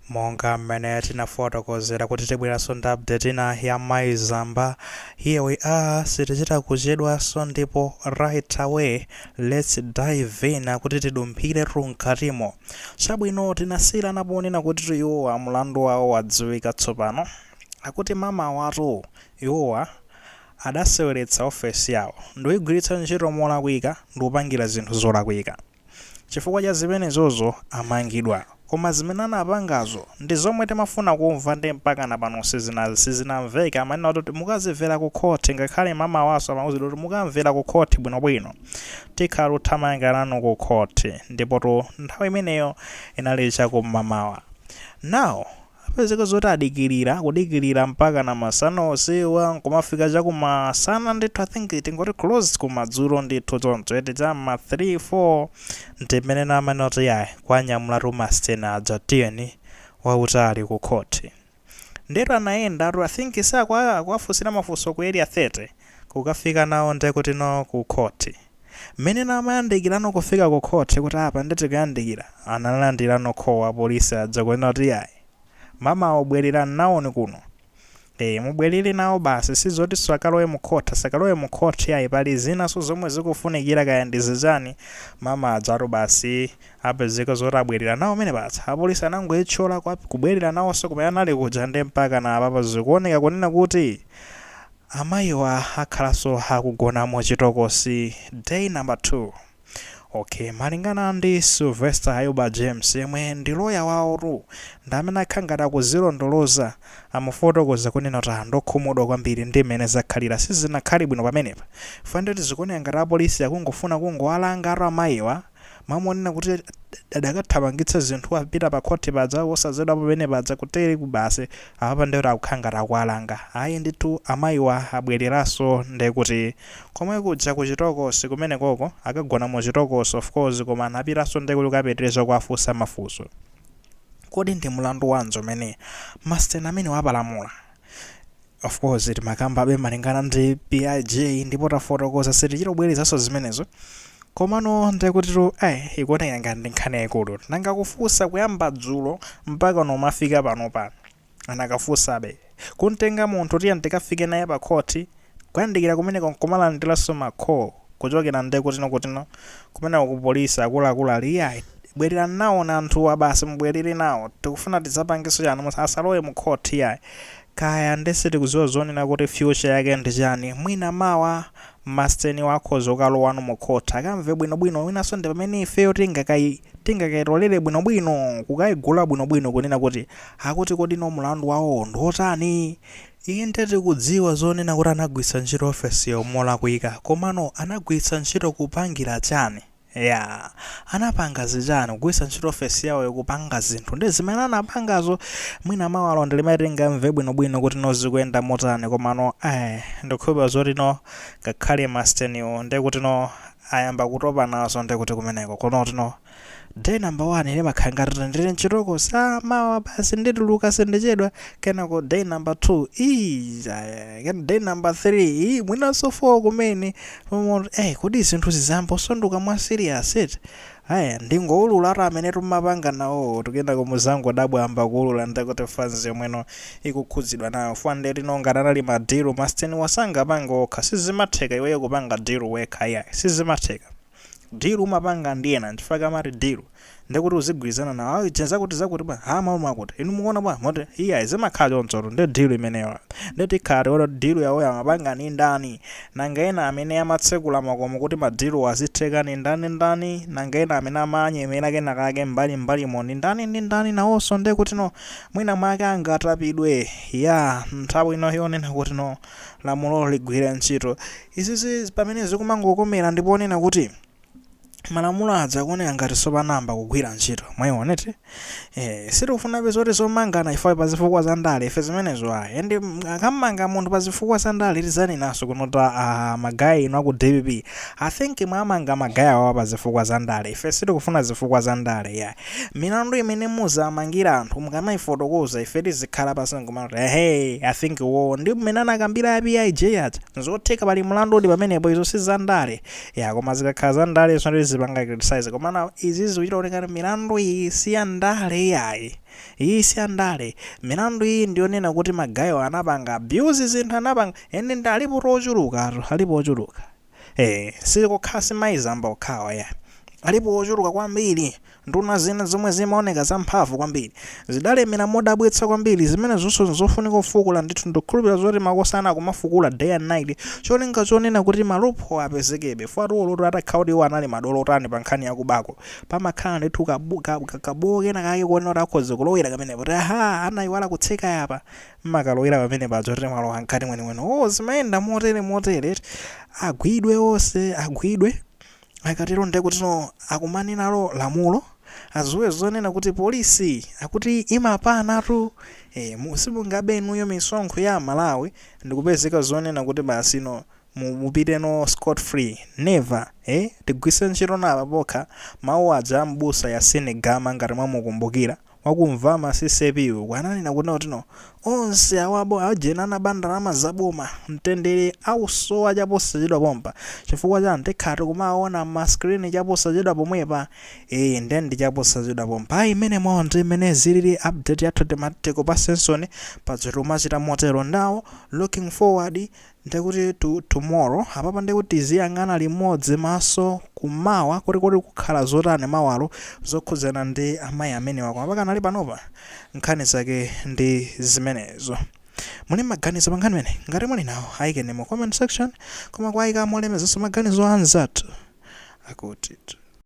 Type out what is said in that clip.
Monga mmene tinafotokozera kuti tibweranso ndi update ina ya Mayi Zamba, here we are. Sitichita kuchedwanso ndipo right away let's dive in kuti tidumphire mkatimo. Chabwino, tinasiyirana ponena kuti iwowa mlandu wawo wadziwika tsopano. Akuti mama watu iwowa adaseweretsa ofesi yawo ndikuyigwiritsa ntchito molakwika ndikupangira zinthu zolakwika. Chifukwa cha zimenezozo amangidwa, koma zimene anapangazo ndi zomwe timafuna kumva ndi mpaka na pano sizinamveka. Amanena kuti mukazimvera ku khoti. Ngakhale mama waso amauzidwa kuti mukamvera ku khoti bwinobwino, tikhala kuthamanga nanu ku khoti. Ndipo tu nthawi imeneyo inali chakum'mamawa. Now apezeka zoti adikirira, kudikirira mpaka na masana onsewa, nkumafika chakumasana ndithu, I think tingoti close kumadzulo ndithu choncho eti, cham'ma 3 4, ndimene namene kuti yayi, kwanyamulatu Mastena aja, tiyeni wautali ku khoti. Ndetu anayendatu, I think sakwafunsira mafunso ku Area 30, kukafika nawo ndekuti no ku khoti. Mmene namayandikirano kufika ku khoti kuti apa nditi kuyandikira, analandirano khowa polisi aja kunena kuti yayi, mama obwerera nawoni kuno, mubwerere nawo basi. Sizoti sakalowe mu khoti, sakalowe mu khoti yayi, pali zinaso zomwe zikufunikira, kaya ndi zichani. Mama adzatu basi apezeka zoti abwerera nawo mene patsa apolisi anangoyitchola kubwerera nawonso kumene anali kuja. Ndi mpaka na apapa zikuoneka kunena kuti amayiwa akhalanso akugonamo chitokosi day number 2. Okay, malingana ndi Sylvester Ayuba James, yemwe ndi loya wawotu, ndi amene akhala ngati akuzilondoloza, amufotokoza kunena kuti ndokhumudwa kwambiri ndi mmene zakhalira. Sizinakhale bwino pamenepa. Fandeti zikuoneka ngati apolisi akungofuna kungowalanga atu amayiwa, mamonena kuti adakathamangitsa zinthu apita pa khoti paja osazedwa pamene paja kutere kubasi. Apa ndekuti akukhala ngati akuwalanga. Ayi ndithu, amayiwa abwereranso ndekuti komwe kuja kuchitokosi kumene koko akagona mu chitokosi, of course, koma anapitanso ndekuti kukapitiriza kuwafunsa mafunso. Kodi ndi mlandu wanji umene Mastena amene wapalamula? Of course timakambabe malingana ndi PIJ ndipo tafotokoza, sitichitobwerezanso zimenezo. Komano ndekutitu ikuoneka ngati ndi nkhani yayikulu. Nanga kufunsa kuyamba dzulo mpaka nomafika panopa, anakafunsabe kuntenga munthu, tiye tikafike naye pa khoti, kuyandikira kumeneko nkumalandiranso ma call kuchokera ndekutino kutino kumeneko ku polisi, akuluakulu ali iyayi, bwerera nawo na anthuwa basi, mubwerere nawo, tikufuna tidzapangenso chani, asalowe mu khoti iyayi. Kaya ndese tikuziwa zonena kuti future yake ndi chani. Mwina mawa Masteni wakhoza ukalowano mu khoti akamve bwinobwino. Winanso ndi pamene ifeyo tingakayitolere bwinobwino, kukayigula bwinobwino, kunena kuti akuti kodi no mlandu wawo ndiotani. Inde, tikudziwa zonena kuti anagwiritsa ntchito ofesiyo molakwika, komano anagwiritsa ntchito kupangira chani? Ya, anapanga zichani kugwiritsa ntchito ofesi yawo kupanga zinthu? Ndi zimene anapangazo mwina mawalo ndilimene tingamve bwinobwino kuti no zikuyenda motani. Komano ndikukhulupirira zoti no ngakhale Masteniwo ndekuti no ayamba kutopa nazo, ndekuti kumeneko kunoti no day number one limakhala ngati ndili mchitokosi, mawa basi ndituluka, sindichedwa. Kenako day number two, kena day number three, ii, mwinanso four kumene. Kodi zinthu zizamba kusanduka mwa serious eti? Aya, ndingoulula atu amene tumapanga nawo, tikuyenda kumuzango dabwa amba kuulula ndekuti fans yomweno ikukhudzidwa nayo. Fande lino ngati anali ma deal, Masteni wasangapange okha, sizimatheka. Iweyo kupanga deal wekha, iyayi, sizimatheka. Deal umapanga ndi ena, nchifukwa kamati deal, ndekuti uzigwirizana nawo. Ayi, zakuti zakuti bwa ha mawu makuti inu mukuona bwa moti iyayi, zimakhala chonchoto. Ndi deal imeneyo ndi tikhala tiona deal yawo amapanga ni ndani. Nanga ena amene amatsekula makomo kuti ma deal azitheka ni ndani ndani? Nanga ena amene amanyemera kenakake mbali mbalimo ni ndani ndi ndani nawonso? Ndekuti no mwina mwake angatapidwe ya nthawi ino yonena kuti no lamulo ligwire ntchito. Izizi pamene zikumangokomera, ndipo onena kuti malamulo aja akuoneka ngati sopanamba kugwira ntchito. Mwayionete, sitikufuna zoti zomangana ife pa zifukwa za ndale, ife zimenezo ayi. And akamanga munthu pa zifukwa za ndale, tizanenaso kunota ma guy inu aku DPP, I think mwamanga ma guy awawa pa zifukwa za ndale. Ife sitikufuna zifukwa za ndale ya milandu imene muzamangira anthu. Mukamayifotokoza, ife tizikhala pasi nkumati ehe, I think wo ndi mmene anakambira a PIJ aja, nzotheka, pali mlandu uli pamenepo, izo si za ndale ya. Koma zikakhala za ndale so. Tizipanga criticize, komana izi zikuchita kuoneka kuti milandu iyi si ya ndale iyayi. Iyi si ya ndale. Milandu iyi ndiyonena kuti ma guy wo anapanga abuse zinthu, anapanga ende ndi alipo ochuluka, alipo ochuluka. Sikokhala si Mayi Zamba okhawa ya, alipo ochuluka kwambiri. Nduna zina zomwe zimaoneka zamphamvu kwambiri zidalemera modabwitsa kwambiri. Zimene zonse zofunika kufukula ndithu. Ndikukhulupirira zoti makosana akumafukula day and night, cholinga chonena kuti ma loophole apezekebe. Fatulo atakhala kuti iwo anali madolo otani pa nkhani yakubako, pamakhala ndithu kabowo kena kake kuonena kuti akhoza kulowera kamenepo, kuti aha, anayiwala kutseka yapa, mmakalowera pamene paja kuti mwalowa mkati mwenimweni. Oh, zimayenda motere motere. Agwidwe onse, agwidwe. Akatero ndiye kuti no, akumane nalo lamulo, aziwe zonena kuti polisi akuti imapanatu. Simungabe inuyo misonkho ya Malawi ndikupezeka zonena kuti basi no, mupite no scot free, never. Tigwise ntchito napa pokha mawu aja ambusa Yasini Gama, ngati mwamukumbukira, wakumva ma CCAP, ananena kuti no, onse awabo ajena anaba ndalama zaboma, mtendere ausowa chaposachedwa pompa. Chifukwa chani? Tikhati kumaona ma screen chaposachedwa pomwepa. Nde ndi chaposachedwa pompa. Ayi, imene mwawo ndi imene zilili update yathu. Timati kupasensoni paja tumachita motero. Now looking forward ndekuti to tomorrow. Apapa ndekuti tiziyang'ana limodzi maso kumawa kuti kodi kukhala zotani mawalo zokhudzana ndi amayi amenewa. Koma pakanali panopa nkhani zake ndi zimenezo. Muli maganizo pa nkhani imene? Ngati muli nawo, ayikeni mu comment section, koma kwayika molemezanso maganizo anzathu akuti.